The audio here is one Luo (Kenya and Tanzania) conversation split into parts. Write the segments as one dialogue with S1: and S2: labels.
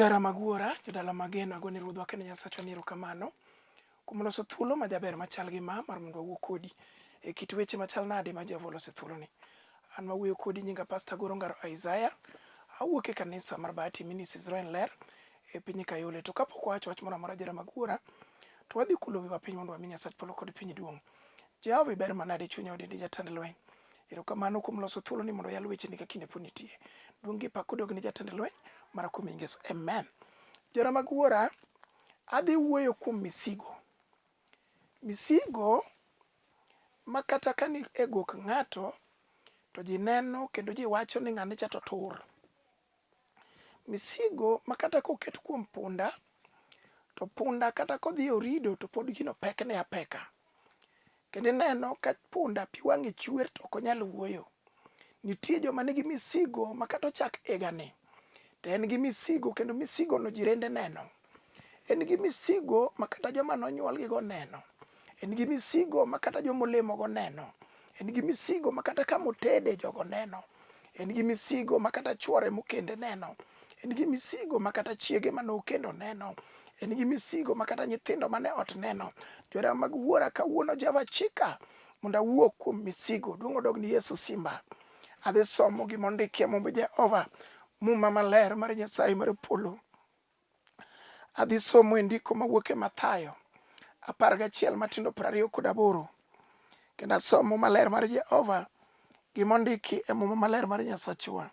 S1: Johera mag Wuora, jodala mageno, agone Ruodhwa kendo Nyasachwa ni erokamano kuom loso thuolo majaber machal gi ma mar mondo wawuo kodi e kit weche machal nade ma Jehova oloso e thuoloni. An mawuoyo kodi nyinga Pastor Goro Ngaro Isaiah, awuok e kanisa mar Bahati Ministries Roen Ler e piny Kayole. To kapok wawacho wach moro amora johera mag Wuora, to wadhi kulo wiwa piny mondo wami Nyasach polo kod piny duong'. Jehova iber manade chunya odendi jatend lweny. Erokamano kuom loso thuolo ni mondo oyal wecheni ka kinde pod nitie. Duong' gi pak odog ne jatend lweny mara kuom nying Yesu. Amen. Jora mag wuora, adhi wuoyo kuom misigo. Misigo ma kata ka ni e gok ng'ato to ji neno kendo ji wacho ni ng'ane cha to tur. Misigo ma kata koket kuom punda to punda kata kodhi e orido to pod gino pekne apeka. Kendo ineno ka punda pi wang'e chwer to ok onyal wuoyo. Nitie joma nigi misigo ma kata ochak higani to en gi misigo kendo misigono jirende neno. En gi misigo ma kata joma nonyuolgigo neno. En gi misigo ma kata joma olemogo neno. En gi misigo ma kata kama otede jogo neno. En gi misigo ma kata chuore mokende neno. En gi misigo ma kata chiege mane okendo neno. En gi misigo ma kata nyithindo mane ot neno. Johera mag wuora kawuono Jehova chika mondo awuo kuom misigo. Duong' odog ni Yesu Simba. Adhi somo gima ondikie Mumb Jehova, Muma maler mar Nyasaye mar polo. Adhi somo e ndiko mawuok e Mathayo 11 matindo 28. Kendo asomo maler mar Jehova gima ondiki e Muma maler mar Nyasachwa.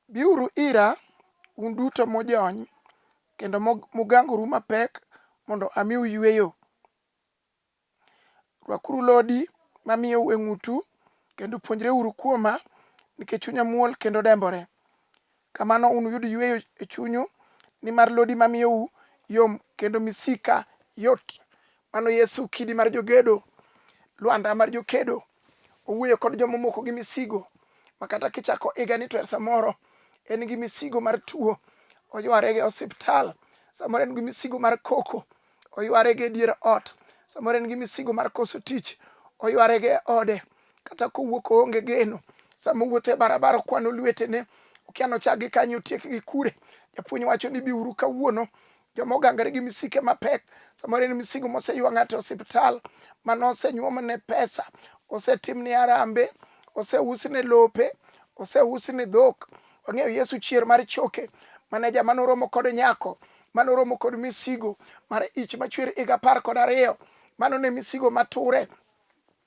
S1: Biuru ira un duto mojony kendo mugangoru mapek mondo amiu yweyo. Rwakuru lodi mamiyou e ng'utu kendo puonjreuru kuoma nikech chunya muol kendo dembore. Kamano unuyud yueyo e chunyu nimar lodi mamiyou yom kendo misika yot. Mano Yesu kidi mar jogedo, lwanda mar jokedo. Owuoyo kod joma omoko gi misigo ma kata kichako higani to samoro en gi misigo mar tuo, oyware e osiptal, samoro en gi misigo mar koko, oyware gi e dier ot, samoro en gi misigo mar koso tich, oyware gi e ode, kata kowuok oonge geno, sama owuotho e barabara okwano lwetene, okia nochak gi kanye otiek gi kure. Japuonj wacho ni biuru kawuono, joma ogangore gi misike mapek, samoro en misigo moseywa ng'ato e osiptal, mane osenyuomne pesa, osetimne harambe, oseusne lope, oseusne dhok. Wang'eyo Yesu chier mar choke, mane jama noromo kod nyako mane oromo kod misigo mar ich machwer higa 12. Mano ne misigo mature.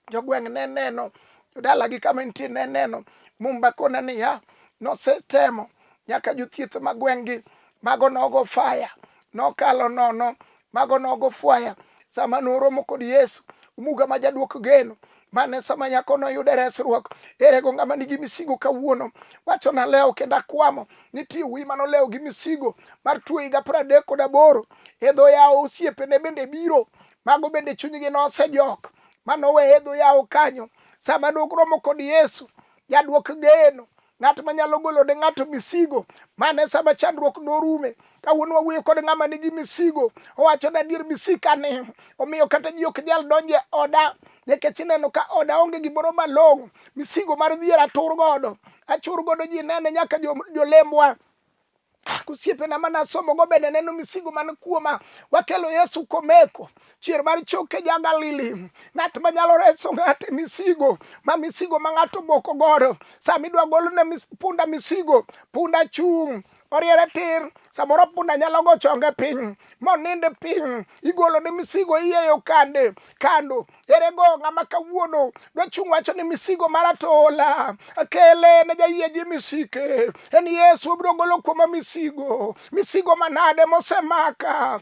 S1: Jogweng' ne neno, jodalagi kama nitie ne neno. Mumba kona niya, nosetemo nyaka jothieth ma gweng'gi mago nogo faya, nokalo nono, mago nogo fwaya. Sama noromo kod Yesu, muga ma jaduok geno, mane sama nyako noyude resruok. Erego ng'ama nigi misigo kawuono, wachona lewo kendo akwamo. Nitie wuoyi mane olewo gi misigo mar tuo higa 38 e dho yawo osiepene bende biro, mago bende chunygi nosejok, manoweye e dho yawo kanyo. Sama noromo kod Yesu, jaduok geno, ng'at manyalo golo ne ng'ato misigo, mane sama chandruok norume. Kawuono wawuoyo kod ng'ama nigi misigo, owacho ni adier misika ni omiyo kata ji ok nyal donjo e oda nikech ineno ka oda onge gimoro malong'o. Misigo mar dhier atur godo, achur godo ji nene nyaka jolembwa osiepena mane asomogo bende neno misigo man kuoma. Wakelo Yesu komeko, chier mar choke ja Galili, ng'at manyalo reso ng'ato e misigo, ma misigo ma ng'ato omoko godo. Sama idwa golne punda misigo, punda chung', oriere tir. Samoro punda nyalo go chonge piny, monind piny, igolone misigo iyieyo kande kando. Ere go ng'ama kawuono dwa chung' wacho ni misigo mar atola akele ne jayie ji misike. En Yesu obiro golo kuoma misigo, misigo manade mosemaka.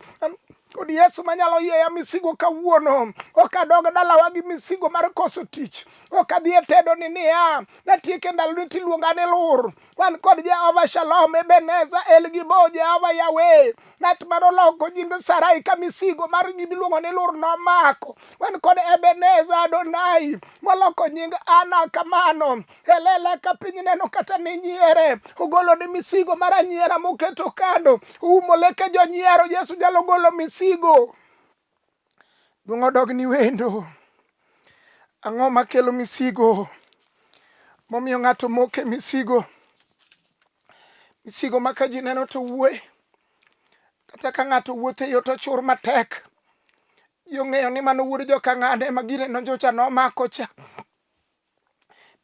S1: Kod Yesu manyalo yieya misigo kawuono, ok adog dalawa gi misigo mar koso tich, ok adhi e tedo ni niya, natieke ndaloni tiluonga ni lur. Wan kod Jehova Shalom, Ebeneza, El Gibo, Jehova Yahweh, ng'at mane oloko nying Sarai ka misigo mar gimiluongo ni lur nomako. Wan kod Ebeneza Adonai moloko nying Ana kamano. Elela ka piny neno kata ni nyiere, ogolo ni misigo mar anyiera moketo kando, oumo leke jonyiero. Yesu nyalo golo misigo. Duong' odog ni wendo. Ang'o makelo misigo? Momiyo ng'ato moke misigo. Misigo ma ka ji neno to wuoye. Kata ka ng'ato wuotho e yo to chur matek. Ji ong'eyo ni mano wuod joka ng'ane ma gine no njocha nomako cha.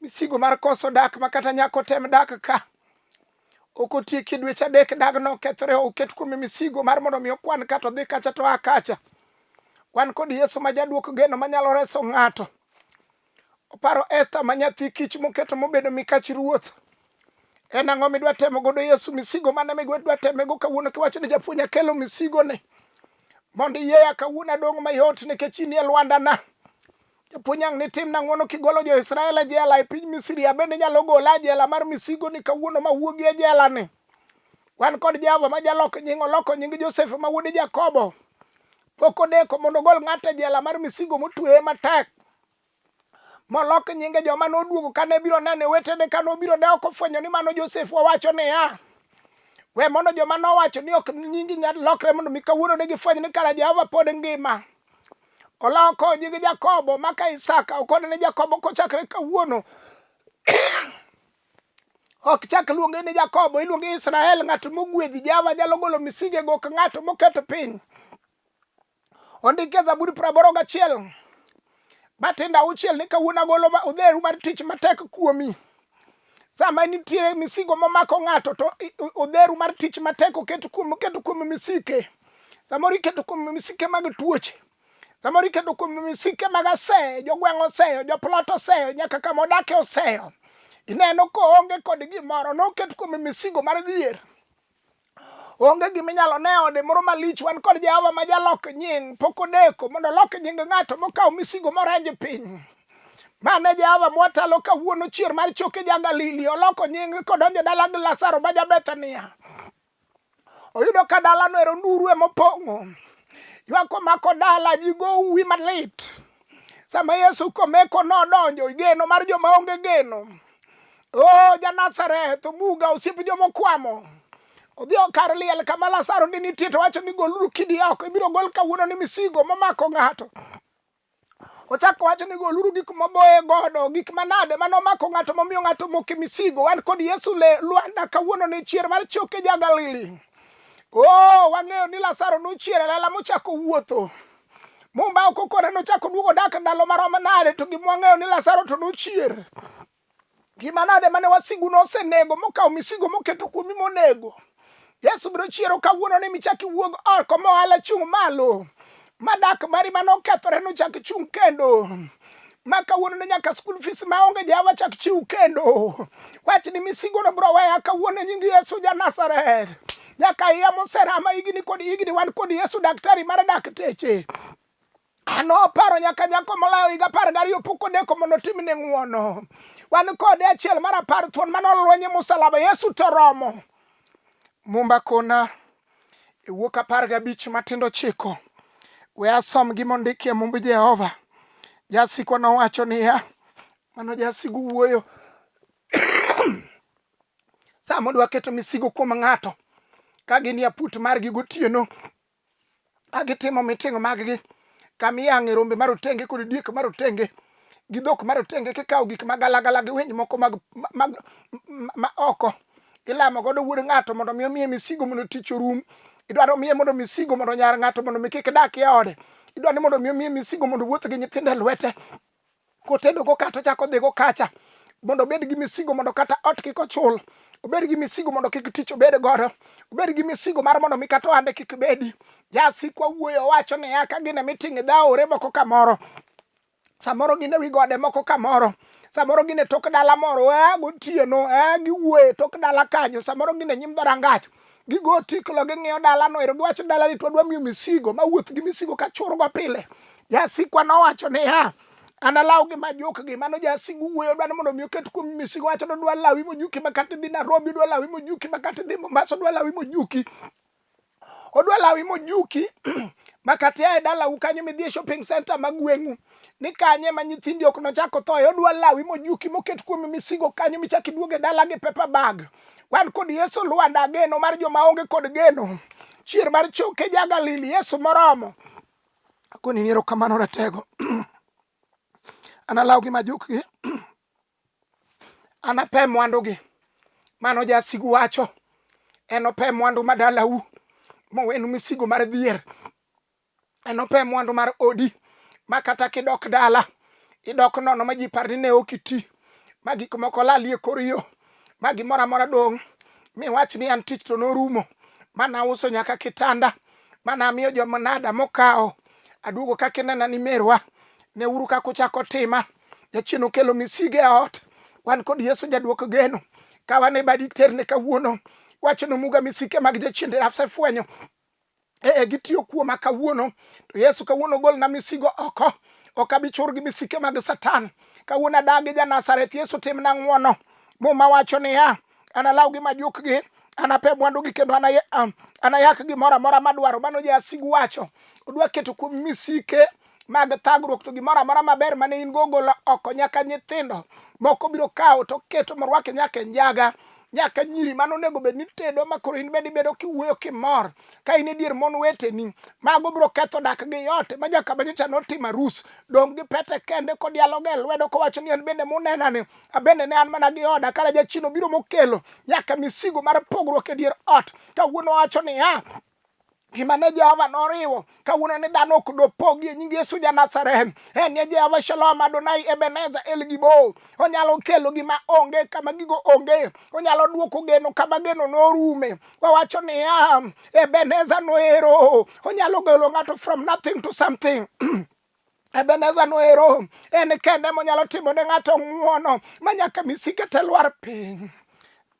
S1: Misigo mar koso dak ma kata nyako tem dak ka. Ok otieki dweche adek dagno okethore oket kuome misigo mar mondo mi okwan ka to dhi kacha to a kacha. Wan kod Yesu ma jaduok geno manyalo reso ng'ato. Oparo Esther ma nyathi kich moketo mobedo mikach ruoth. En ang'o midwa temo godo Yesu? Misigo mane midwa temego kawuono kiwacho ni japuonj akelo misigo ni mondo iyieya kawuono adong' mayot nikech in e lwandana. Japuonj ang' nitimna ng'wono kigolo jo-Israel e jela e piny Misri, abende inyalo gola e jela mar misigo ni kawuono mawuogi e jela ni. Wan kod Jehova ma jalok nying, oloko nying Josef ma wuod Jakobo. Pok odeko mondo ogol ng'ato e jela mar misigo motweye matek. Molok nyinge joma noduogo kane biro nene wetene kane obiro ne ok ofwenyo ni mano Josef wawacho niya, we mondo joma nowacho ni ok nyingi nyal lokre mondo mi kawuono ne gifweny ni kara Jehova pod ngima. Oloko nying Jakobo maka Isaka okone ni Jakobo kochakre kawuono ok chak luonge ni Jakobo, iluonge Israel, ng'at mogwedhi. Jehova nyalo golo misige go ok ng'ato moketo piny. Ondik e Zaburi 81 matindo auchiel ni kawuono agolo odheru mar tich matek kuomi. Sama nitie misigo momako ng'ato to odheru mar tich matek oket kuom oketo kuom misike. Samoro iketo kuom misike mag tuoche. Samoro iketo kuom misike mag aseyo, jogweng' oseyo, joplot oseyo, nyaka kama odake oseyo. Ineno koonge kod gimoro, noket kuome misigo mar dhier. Onge gima inyalo ne ode moro malich. Wan kod Jehova ma jalok nying, pok odeko mondo olok nying ng'ato mokawo misigo morenj piny. Mane Jehova mwatalo kawuono chier mar choke ja Galili, oloko nying kodonjo dala gi Lazaro ma ja Bethania. Oyudo ka dalano ero nduru ema opong'o. Ywak omako dala, ji go uwi malit. Sama Yesu komeko nodonjo, geno mar joma onge geno. O ja Nazareth, omuga, osiep joma okwamo. Odhi kar liel kama Lazaro ne nitie to wacho ni goluru kidi oko, ibiro gol kawuono ni misigo momako ng'ato. Ochako wacho ni goluru gik moboye godo, gik manade mane omako ng'ato momiyo ng'ato moke misigo. Wan kod Yesu le lwanda kawuono ni chier mar choke ja Galili. Oh, wang'eyo ni Lazaro nochier e lela mochako wuotho. Mumba ok okone nochako duogo dak ndalo marom nade, to gima wang'eyo ni Lazaro to nochier. Gima nade mane wasigu nosenego mokawo misigo moketo kuomi monego. Yesu biro chiero kawuono ni michak iwuog oko mohala chung' malo. Madak mari mane okethore nochak chung' kendo. Ma kawuono ne nyaka school fees maonge Jehova chak chiw kendo. Wach ni misigo no biro weya kawuono e nying Yesu ja Nazareth. Nyaka iya moserama higni kod higni wan kod Yesu daktari mar dakteche. Noparo nyaka nyako molawo higa 12 pok odeko mondo otimne ng'wono. Wan kode achiel mar apar thuon mane olweny e musalaba Yesu to romo. Mumba kona e wuok 15 matindo 9. We asom gima ondiki e mumb Jehova. Jasikwa nowacho niya, mano jasigu wuoyo. Sama odwa keto misigo kuom ng'ato, ka gin e aput margi gotieno, ka gitimo meeting maggi kama iyang'e rombe marotenge kod diek marotenge gi dhok marotenge kikawo gik magalagala gi winy moko mag, mag, ma oko ilamo godo wuod ng'ato mondo mi omiye misigo mondo tich orum idwaro miye mondo misigo mondo nyar ng'ato mondo mi kik dak e ode idwaro ni mondo mi omiye misigo mondo owuoth gi nyithindo e lwete kotedo go kata ochako odhi go kacha mondo obed gi misigo mondo kata ot kik ochul obed gi misigo mondo kik tich obed godo obed gi misigo mar mondo mi kata ohande kik bedi jasikwa wuoyo owacho niya ka gin e meeting e dhaore moko kamoro samoro gin e wi gode moko kamoro samoro gin e tok dala moro a gotieno a giwuoyo e tok dala kanyo samoro gin e nyim dhorangach gigo tiklo ging'iyo dalano ero giwacho dalani to wadwa miyo misigo ma wuoth gi misigo ka churgo pile jasikwa nowacho niya analaw gi majukgi mano jasigu wuoyo dwaro mondo mi oket kuom misigo wacho ni odwa lawi mojuki ma kata idhi Nairobi odwa lawi mojuki ma kata idhi Mombasa odwa lawi mojuki odwa lawi mojuki ma kata ia e dalau kanyo midhi e shopping center ma gweng'u ni kanye ma nyithindi ok nochak othoe odwa lawi mojuki moket kuom misigo kanyo michak iduog e dala gi paper bag wan kod Yesu lwanda geno mar joma onge kod geno chier mar choke ja Galili Yesu moromo akoni ni erokamano ratego analawgi majukgi anape mwandugi mano jasigu wacho. Enope mwandu ma dalau mowenu misigo mar dhier. Enope mwandu mar odi ma kata kidok dala idok nono ma ji par ni ne ok iti ma gik moko lalie kor yo ma gimoro amora dong' miwach ni an tich to norumo ma nauso nyaka kitanda ma namiyo jomanada mokawo aduogo kaka inena ni merwa neuru kaka uchako tima jachien okelo misige e ot wan kod Yesu jaduok geno kawa ne badi terne kawuono wachono muga misike mag jachiende asefwenyo ee gitiyo kuoma kawuono to Yesu kawuono golna misigo oko ok abi chur gi misike mag Satan kawuono adagi ja Nazareth Yesu timna ng'wono Muma wacho niya analaw gi majukgi anape mwandugi kendo anayak gimoro amora madwaro mano jasigu wacho odwa keto kuom misike mag thagruok to gimoro amora maber mane in go golo oko nyaka nyithindo moko biro kawo to keto morwake nyaka e njaga nyaka nyiri mano onego bed ni tedo ma koro in bende ibedo kiwuoyo kimor ka in e dier mon weteni mago biro ketho dak gi yote ma nyaka manyocha notimo arus dong' gi pete kende kodialogo e lwedo kowacho ni en bende munenani abende ne an mana gi oda kara jachien obiro mokelo nyaka misigo mar pogruok e dier ot kawuono wacho niya Gima ne Jehova noriwo kawuono ni dhano ok dopogi e nying Yesu ja Nazareth. En e Jehova Shalom Adonai Ebenezer El Gibor. Onyalo kelo gima onge kama gigo onge. Onyalo duoko geno kama geno norume. Wawacho niya Ebenezer noero. Onyalo golo ng'ato from nothing to something. Ebenezer noero en kende monyalo timo ne ng'ato ng'uono ma nyaka misike te lwar piny.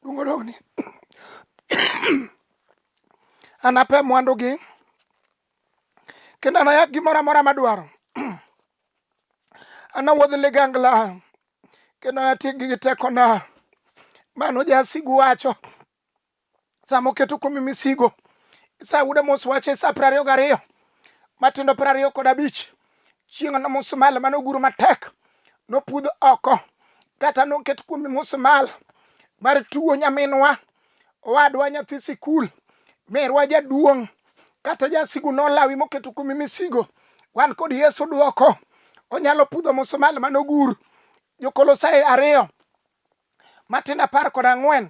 S1: Dungo dogni. Anape mwandugi kendo anayak gimoro amora madwaro. Anawuodh ligangla kendo anatiekgi gi tekona. Mano jasigu wacho sama oketo kuomi misigo. Isaya wuod Amos wacho e sa 22 matindo 25 chieng' no musmal mane ogur matek nopudh oko kata noket kuomi musmal mar tuo nyaminwa owadwa nyathi sikul, merwa jaduong' kata jasigu nolawi moketo kuomi misigo, wan kod Yesu dwoko. Onyalo pudho musmal manogur. Jokolosai 2 matindo 14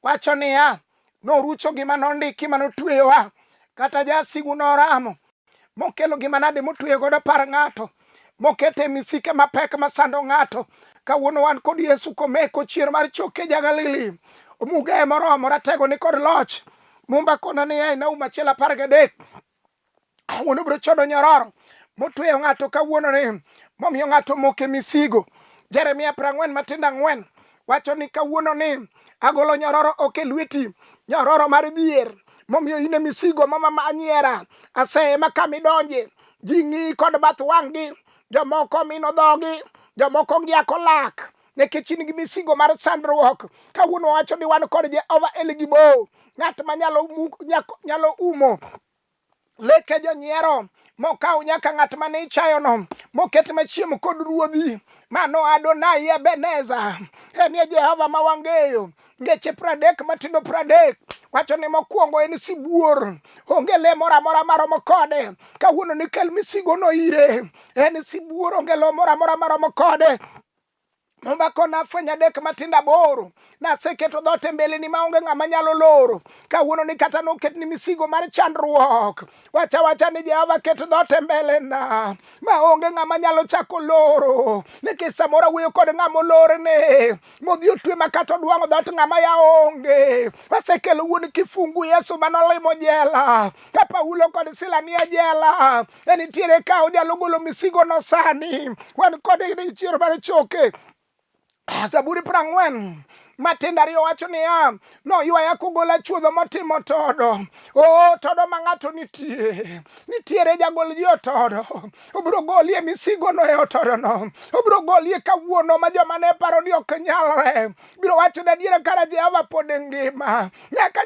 S1: wacho niya, norucho gima nondiki manotweyowa, kata jasigu noramo mokelo gima nade motweyo godo par ng'ato mokete misike mapek masando ng'ato. Kawuono wan kod Yesu komeko chier mar choke ja Galili omuge moromo ratego ni kod loch. Mumba kona niya e Naum achiel 13 kawuono biro chodo nyororo motweyo ng'ato kawuono ni momiyo ng'ato moke misigo. Jeremia 40 matindo 4 wacho ni kawuono ni agolo nyororo ok e lweti, nyororo mar dhier momiyo in e misigo mama ma anyiera aseye ma kama idonje ji ng'iyi kod bath wang'gi, jomoko mino dhogi, jomoko ngiako lak nikech in gi misigo mar sandruok. Kawuono wacho ni wan kod Jehova El Gibor, ng'at ma nyalo, nyalo umo leke jonyiero mokaw nyaka ng'at mane ichayono moket machiemo kod ruodhi. Mano Adonai Ebeneza, en e Jehova ma wang'eyo. Ngeche 30 matindo 30 wacho ni mokwongo en sibuor, onge le moro amora maromo kode. Kawuono nikel misigono ire, en sibuor, onge le moro amora maromo kode. Mumba kona afwenyo adek matindo aboro naseketo dhoot e mbeleni maonge ng'ama nyalo loro. Kawuono ni kata noketni misigo mar chandruok, wacha wacha ni Jehova ket dhoot e mbelena maonge ng'ama nyalo chako loro, nikech samoro awuoyo kod ng'ama olorne modhi otwe ma kata odwang'o dhoot ng'ama ya onge. Wasekelo wuon kifungu Yesu manolimo jela ka Paulo kod Sila nie jela e nitiere ka onyalo golo misigo no sani wan kode e chiero mar choke. Zaburi 40 matindo 2 wacho niya, noywaya kogola chuodho motimo todo. O todo ma ng'ato nitie, nitiere jagol ji otodo. Obiro golie misigo no e otodono. Obiro golie kawuono ma joma ne paro ni ok nyalre. Biro wacho ni adiera kara Jehova pod ngima. Nyaka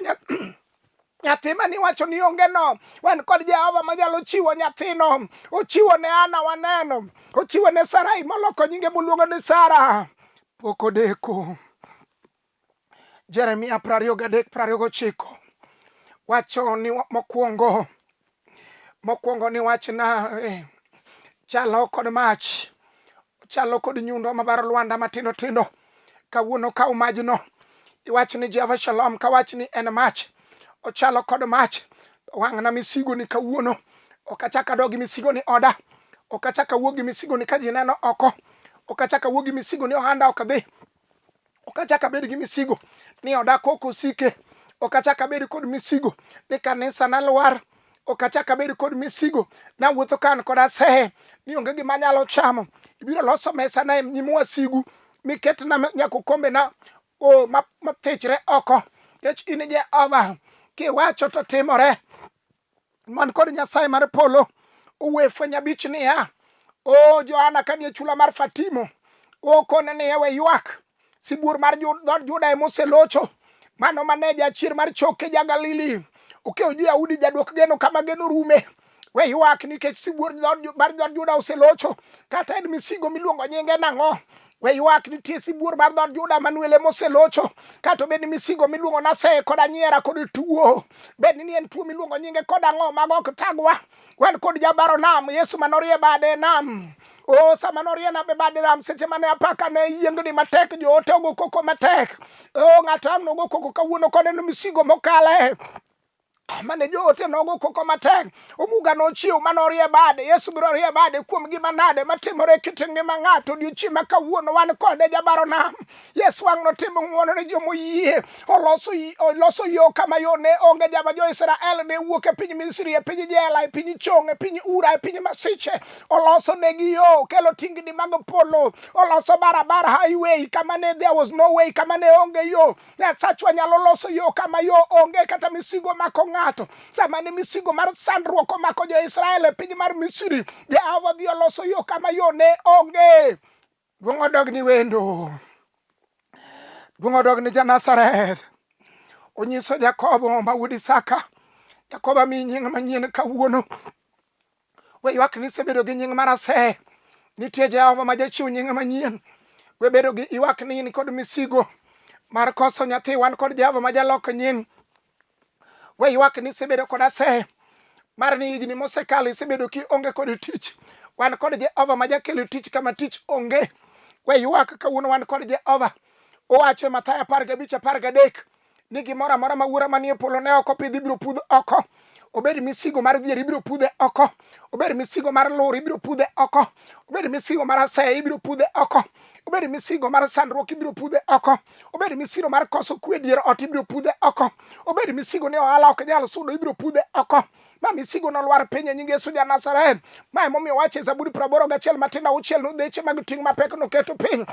S1: nyathi ma niwacho ni onge no, wan kod Jehova manyalo chiwo nyathino. Ochiwo ne Ana waneno, ochiwo ne Sarai moloko nyinge moluongo ni Sara. Pok odeko. Jeremia 23 29 wacho ni mokwongo mokwongo ni wachna chalo kod mach, chalo kod nyundo mabaro lwanda matindo tindo. Kawuono kaw majno, iwach ni Jehova Shalom, kawach ni en mach. Ochalo kod mach. Wang'na misigo ni kawuono. Ok achak adog gi misigo ni oda. Ok achak awuog gi misigo ni ka ji neno oko. Ok achak awuog gi misigo ni ohanda ok dhi. Ok achak abed gi misigo ni oda koko osike. Ok achak abed kod misigo ni kanisa na lwar. Ok achak abed kod misigo nawuotho ka an kod asehe ni onge gima anyalo chamo. Ibiro loso mesa na e nyim wasigu miketna nyaka okombena o mathichre oko. Nikech in Jehova kiwacho to timore. Man kod Nyasaye mar polo owuoyo e fweny abich niya, o Johana kanie chula mar Fatimo, okone niya we ywak, sibuor mar dhood Juda ema oselocho, mano mane jachier mar choke ja Galili, okeyo ji Yahudi jaduok geno kama geno rume. We ywak nikech sibuor mar dhood Juda oselocho, kata en misigo miluongo nyinge nang'o? We ywak nitie sibuor mar dhood Juda Manuel moselocho, kata obed ni misigo miluongo naseye kod anyiera kod tuo, bed ni en tuo miluongo nyinge kod ang'o, mago ok thagwa. Wan kod jabaro nam, Yesu manorie bade nam. O sama norie nam e bade nam, seche mane apaka ne yiengni matek, joote ogo koko matek. O ng'ato ang' nogo koko kawuono koneno misigo mokale mane joote nogo koko matek omuga nochiew mane orie bade Yesu biro rie bade kuom gima nade matimore kit ngima ng'ato odiochieng' ma kawuono wan kode jabaro nam Yesu wang' notimo ng'wono ne jomoyie oloso oloso yo kama yo ne onge jama jo-Israel ne wuok e piny Misri e piny jela e piny chong e piny ura e piny masiche oloso negi yo kelo tingni mag polo oloso barabara highway kama ne there was no way kama ne onge yo Nyasachwa nyalo loso yo kama yo onge kata misigo mako ng'ato. Sama ne misigo mar sandruok omako jo-Israel e piny mar Misri, Jehova dhi oloso yo kama yo ne onge. Duong' odog ni wendo. Duong' odog ni ja-Nazareth. Onyiso Jakobo ma wuod Isaka, Jakobo amiyi nying manyien kawuono. We ywak ni isebedo gi nying mar aseye. Nitie Jehova ma jachiw nying manyien. We bedo gi ywak ni in kod misigo mar koso nyathi. Wan kod Jehova ma jalok nying. We ywak ni isebedo kod aseye mar ni higni mosekalo isebedo ki onge kod tich. Wan kod Jehova ma jakel tich kama tich onge. We ywak kawuono wan kod Jehova. Owacho e Mathayo 15:13 ni gimoro amora ma Wuora manie polo ne ok opidh ibiro pudh oko. Obed misigo mar dhier ibiro pudhe oko. Obed misigo mar lur ibiro pudhe oko. Obed misigo mar aseye ibiro pudhe oko. Obed misigo mar sandruok ibiro pudhe oko. Obed misigo mar koso kwe dier ot ibiro pudhe oko. Obed misigo ni ohala ok nyal sudo ibiro pudhe oko. Ma misigo nolwar piny e nying Yesu ja Nazareth. Ma emomiyo wacho e Zaburi 81 matindo auchiel nodheche mag ting' mapek noketo piny.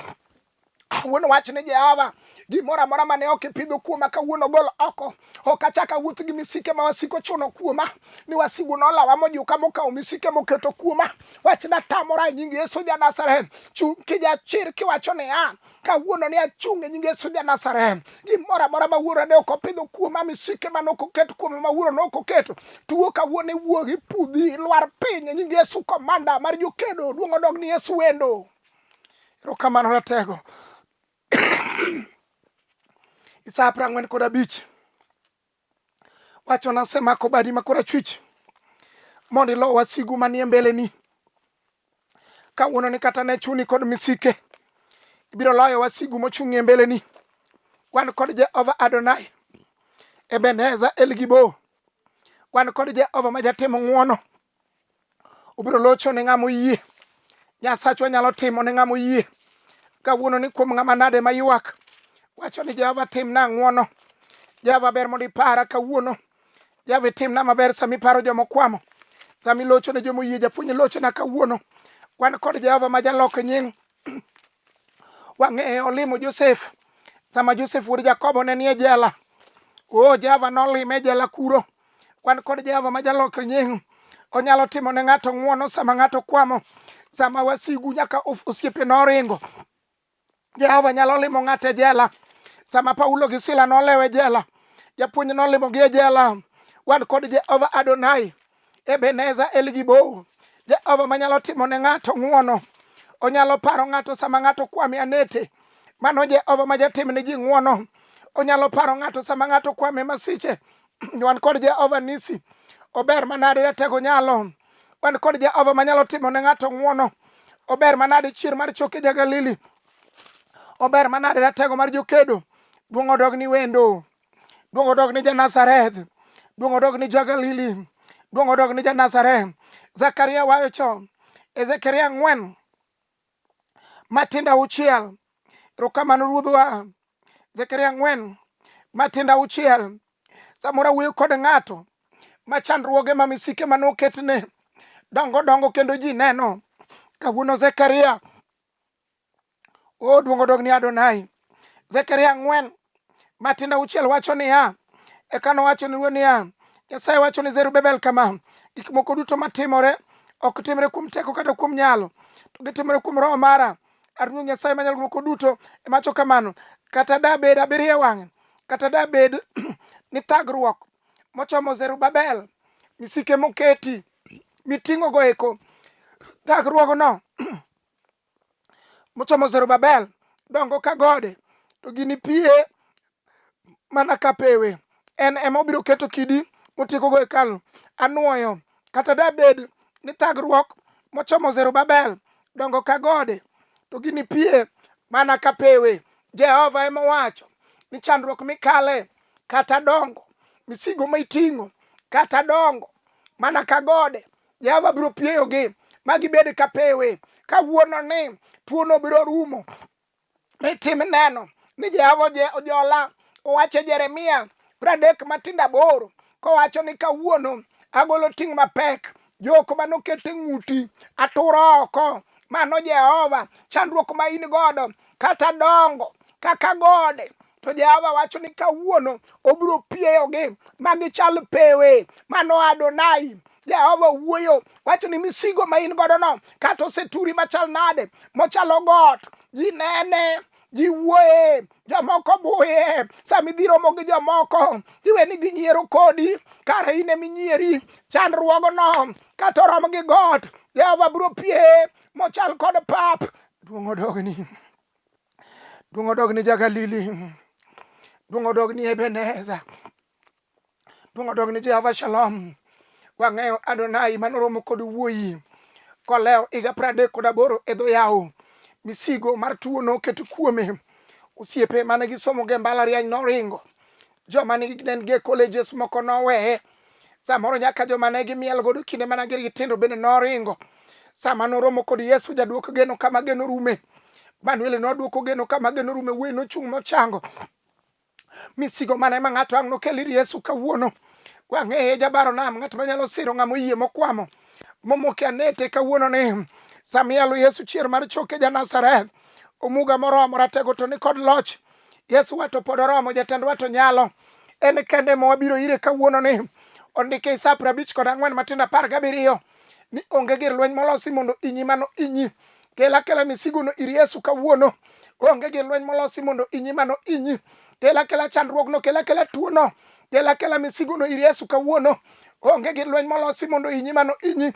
S1: Wuon wach ni Jehova, gimoro amora mane ok ipidho kuoma kawuono gol oko. Ok achak awuoth gi misike ma wasiko chuno kuoma, ni wasigu nolawa mojuka mokawo misike moketo kuoma. Wachna tamora e nying Yesu ja Nazareth. Chung' kijachir kiwacho niya, kawuono ni achung' e nying Yesu ja Nazareth. Gimoro amora ma wuora ne ok opidho kuoma, misike mane ok oket kuoma ma wuoro ne ok oketo, tuo kawuono iwuog ipudhi ilwar piny e nying Yesu, komanda mar jokedo, duong' odog ni Yesu wendo. Erokamano ratego. Isaya 45. Wachona asemako badi ma korachwich mondo ilo wasigu manie mbeleni. Kawuono ni kata ne chuni kod misike, ibiro loyo wasigu mochung' e mbeleni. Wan kod Jehova Adonai, Ebeneza El Gibo. Wan kod Jehova ma jatimo ng'wono. Obiro locho ne ng'ama oyie. Nyasachwa nyalo timo ne ng'ama oyie. Kawuono ni kuom ng'ama nade ma ywak. Wacho ni Jehova timna ng'wono. Jehova ber mondo ipara kawuono. Jehova itimna maber sama iparo joma okwamo. Sama ilocho ne joma oyie japuonj lochona kawuono. Wan kod Jehova ma jalok nying. Wang'eyo olimo Josef. Sama Josef wuod Jakobo ne nie jela. O Jehova nolime e jela kuro. Wan kod Jehova ma jalok nying. Onyalo timo ne ng'ato ng'wono sama ng'ato kwamo. Sama wasigu nyaka osiepe noringo. Jehova nyalo limo ng'ato e jela. Sama Paulo gi Sila nolewo e jela, japuonj nolimogi e jela. Wan kod Jehova Adonai, Ebeneza El Gibor, Jehova manyalo timo ne ng'ato ng'wono. Onyalo paro ng'ato sama ng'ato kwame anete. Mano Jehova ma jatim ne ji ng'wono. Onyalo paro ng'ato sama ng'ato kwame masiche. Wan kod Jehova Nisi. Ober manade ratego nyalo. Wan kod Jehova manyalo timo ne ng'ato ng'wono. Ober manade chier mar choke ja Galili. Ober manade ratego mar jokedo. Duong' odog ni wendo. Duong' odog ni ja Nazareth. Duong' odog ni ja-Galili. Duong' odog ni ja-Nazareth. Zakaria wacho e Zekaria 4 matindo 6. Erokamano Ruodhwa. Zekaria 4 matindo 6. Samoro awuoyo kod ng'ato ma chandruoge ma misike mane oketne dongo dongo kendo ji neno. Kawuono Zekaria O duong' odog ni Adonai. Zekaria 4 matindo 6 wacho niya, eka nowacho ni ruoth niya, Nyasaye wacho ni Zerubabel kama, gik moko duto matimore ok timre kuom teko kata kuom nyalo, to gitimore kuom roho mara. Aruoth Nyasaye manyalo gik moko duto ema wacho kamano. Kata da bed abiriyo e wang'e, kata da bed ni thagruok mochomo Zerubabel, misike moketi miting'ogo eko, thagruogno mochomo Zerubabel dongo ka gode to gini pie mana ka pewe. En ema obiro keto kidi motiekogo hekalu. Anwoyo kata dabed ni thagruok mochomo Zerubabel dongo ka gode to gini pie mana ka pewe. Jehova ema owacho ni chandruok mikale kata dongo, misigo ma iting'o kata dongo mana ka gode Jehova biro pieyogi ma gibed ka pewe. Kawuono ni tuono biro rumo. Mitim neno ni Jehova ojola owacho Jeremia 38 kowacho ni kawuono agolo ting' mapek jok manoket e ng'uti aturo oko. Mano Jehova, chandruok ma in godo kata dongo kaka gode to Jehova wacho ni kawuono obiro pieyogi ma gichal pewe. Mano Adonai. Jehova wuoyo wacho ni misigo ma in godo no kata oseturi machal nade mochalo got, ji nene, ji wuoye, jomoko buye. Sama idhi romo gi jomoko iwe ni ginyiero kodi, kare in ema inyieri. Chandruogno kata orom gi got, Jehova biro pieye mochal kod pap. Duong' odogni. Duong' odog ni ja-Galili. Duong' odog ni Ebeneza. Duong' odog ni Jehova Shalom. Wang'eyo Adonai manoromo kod wuoyi kolewo higa 38 e dho yawo. Misigo mar tuo noket kuome. Osiepe mane gisomo go e mbalariany noringo. Joma ne en go e colleges moko noweye. Samoro nyaka joma ne gimiel godo kinde mana gin gitindo bende noringo. Sama noromo kod Yesu jaduok geno kama geno rume. Manuel noduoko geno kama geno rume, wuoyi nochung' mochango. Misigo mane ma ng'ato ang' nokel ir Yesu kawuono. Wang'eye jabaro nam, ng'at manyalo siro ng'ama oyie mokwamo. Momoke anete kawuono ni sama iyalo Yesu chier mar choke ja Nazareth. Omuga moromo ratego to ni kod loch. Yesu wa to pod oromo, jatendwa to nyalo. En kende ma wabiro ire kawuono ni ondike Isaya 54 matindo 17 ni onge gir lweny molosi mondo inyi mano inyi. Kel akela misigono ir Yesu kawuono. Onge gir lweny molosi mondo inyi mano inyi. Kel akela chandruogno, kel akela tuono. Kel akela misigono ir Yesu kawuono. Onge gir lweny molosi mondo inyi mano inyi.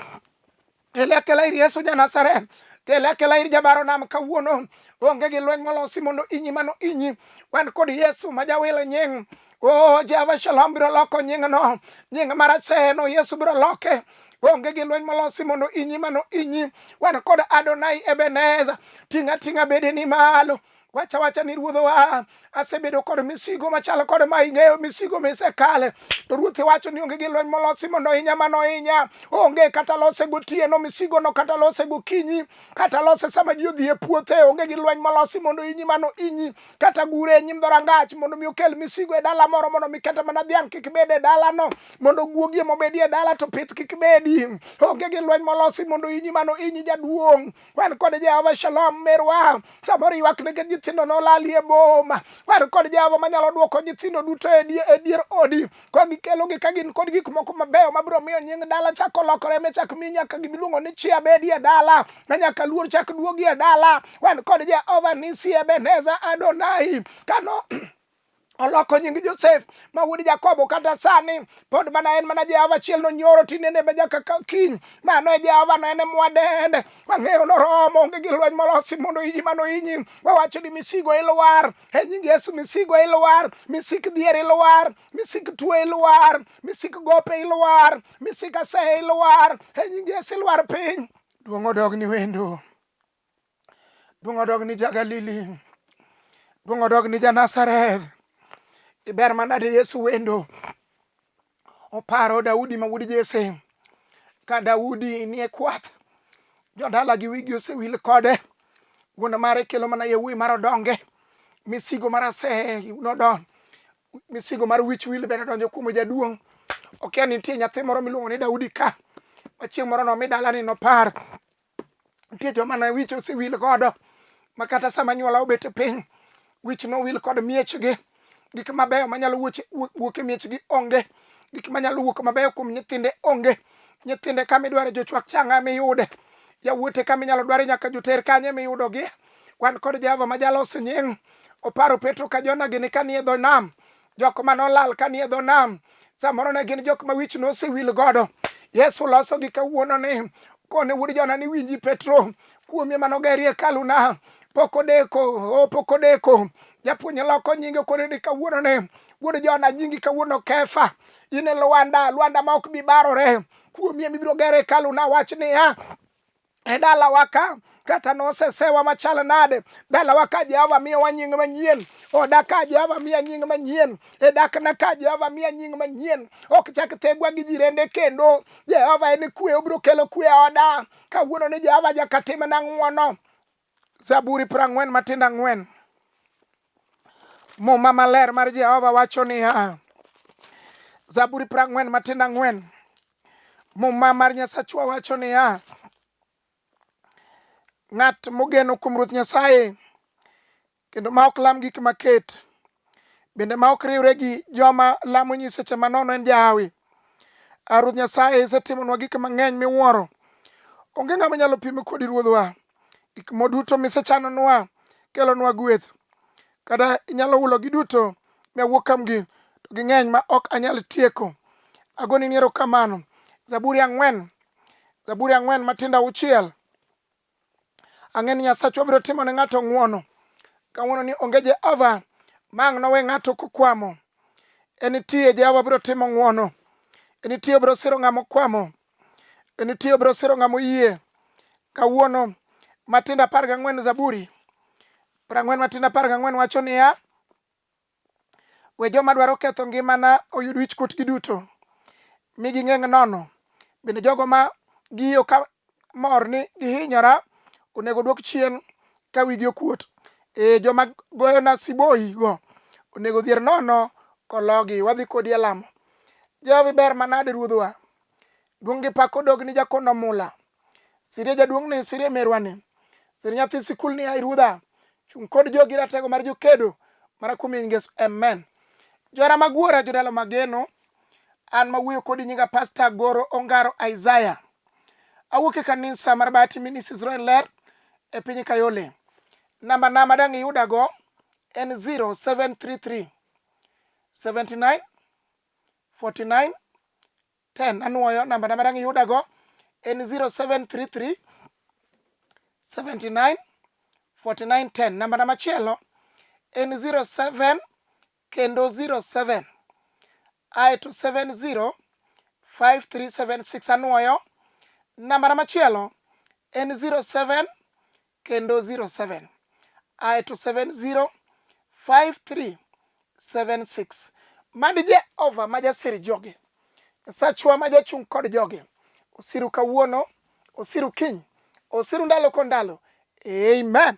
S1: Kele akela ir Yesu ja Nazareth. Kele akela ir jabaro nam kawuono. Onge gi lweny molosi mondo inyi mano inyi. Wan kod Yesu ma jawil nying. Oh, Jehova Shalom biro loko nyingno. Nying mar Aseno Yesu biro loke. Onge gi lweny molosi mondo inyi mano inyi. Wan kod Adonai Ebeneza. Ting'a ting'a bedeni malo. Wacha wacha ni ruodhwa, asebedo kod misigo machalo kod ma ing'eyo misigo misekale. To ruoth iwacho ni onge gi lweny molosi mondo hinya mano hinya. Onge kata lose gotieno misigo no kata lose gokinyi, kata lose sama ji odhi e puothe. Onge gi lweny molosi mondo hinyi mano hinyi. Kata gure e nyim dhorangach mondo mi okel misigo e dala moro mondo mi kata mana dhiang' kik bed e dalano, mondo guogi ema obedi e dala to pith kik bedi. Onge gi lweny molosi mondo hinyi mano hinyi jaduong'. Wan kod Jehova Shalom merwa. Samoro ywak nikech nyithindo nolali e boma. Wan kod Jehova manyalo duoko nyithindo duto e dier odi ka gikelogi ka gin kod gik moko mabeyo mabiro miyo nying dala chako lokore michak mi nyaka gimiluongo ni chia bedi e dala ma nyaka luor chak duogi e dala. Wan kod Jehova Nisi Ebeneza Adonai. Kano oloko nying Josef ma wuod Jakobo kata sani pod mana en mana Jehova achiel no nyoro tinende ma nyaka kiny. Mano e Jehova no en e mwadende. Wang'eyo noromo onge gi lweny molosi mondo inyi mano inyi. Wawacho ni misigo ilwar e nying Yesu, misigo ilwar, misik dhier ilwar, misik tuo ilwar, misik gope ilwar, misik aseye ilwar e nying Yesu ilwar piny. Duong' odog ni wendo. Duong' odog ni ja-Galili. Duong' odog ni ja-Nazareth. Iber manade Yesu wendo. Oparo Daudi ma wuod Jesse. Ka Daudi nie kwath, jodala gi wigi osewil kode. Wuon mare kelo mana yawuoyi mar odonge. Misigo mar aseye nodon. Misigo mar wich wil bende donjo kuom jaduong'. Okia ni nitie nyathi moro miluongo ni Daudi ka. Ma chieng' moro nomi dalani nopar. Nitie joma ne wich osewil godo ma kata sama anyuola obet e piny wich nowil kod miechgi. Gik mabeyo manyalo wuok e miechgi onge. Gik manyalo wuok mabeyo kuom nyithinde onge. Nyithinde kama idware jochwak chang'a miyude. Yawuote kama inyalo dware nyaka joter kanye miyudogi. Wan kod Jehova ma jalos nying. Oparo Petro ka Jona gini ka nie dho nam. Jok ma nolal ka nie dho nam. Samoro ne gin jok ma wich nosewil godo. Yesu loso gi kawuono ni kone wuod Jona ni winji Petro, kuomi ema nogerie hekaluna. Pok odeko, oh, pok odeko. Japuonj loko nyinge kone ni kawuono ni wuod Jona nyingi kawuono Kefa. In e lwanda, lwanda ma ok bi barore. Kuomi ema ibiro gere hekaluna. Wach niya, e dalawa ka kata nosesewa machal nade dalawa ka Jehova miyowa nying manyien oda ka Jehova miya nying manyien e dakna ka Jehova miya nying manyien ok chak thegwa gi jirende kendo Jehova en kwe obiro kelo kwe e oda kawuono ni Jehova nyaka timna ng'wono Zaburi 40 matindo ang'wen Muma maler mar Jehova wacho niya Zaburi 40 matindo ang'wen Muma mar Nyasachwa wacho niya, ng'at mogeno kuom Ruoth Nyasaye kendo ma ok lam gik maket, bende ma ok riwre gi joma lamo nyiseche manono en jahawi. A Ruoth Nyasaye, isetimonwa gik mang'eny miwuoro. Onge ng'ama nyalo pimo kodi Ruodhwa. Gik mo duto misechanonwa kelonwa gweth. Kata inyalo hulogi duto mi awuo kamgi, to ging'eny ma ok anyal tieko. Agoni ni erokamano. Zaburi ang'wen, Zaburi ang'wen matindo auchiel. Ang'e ni Nyasachwa biro timo ne ng'ato ng'wono. Kawuono ni onge Jehova ma ang' nowe ng'ato kokwamo. Enitie Jehova biro timo ng'wono. Enitie biro siro ng'ama okwamo. Enitie biro siro ng'ama oyie. Kawuono matindo 14 Zaburi 40 matindo 14 wacho niya, we joma dwaro ketho ngimana oyud wichkuot giduto, mi ging'eng nono. Bende jogo ma giyo ka mor ni gihinyora onego dwok chien ka wigi okuot. Ee, joma goyona siboi go onego dhier nono kologi. Wadhi kodi e lamo. Jehova iber manade Ruodhwa. Duong' gi pak odog ni jakondo mula. Sirie jaduong'ni, sirie merwani. Sir nyathi sikul ni ai ruodha. Chung' kod jogi ratego mar jokedo mana kuom nying Yesu. Amen. Johera mag wuora, jodala mageno, an mawuoyo kodi nyinga Pastor Goro Ongaro Isaiah. Awuok e kanisa mar Bahati Ministries Royal Ler e piny Kayole. Namba na madang' iyudago en 0733 79 49 10 anuoyo namba na madang' iyudago en 0733 79 49 10 namba na machielo en 07 kendo 07 aeto 70 5376 anuoyo namba na machielo en 07 kendo 07 aeto 70 5376 mad Jehova ma jasir joge Nyasachwa ma jachung' kod joge osiru kawuono osiru kiny osiru ndalo kod ndalo amen.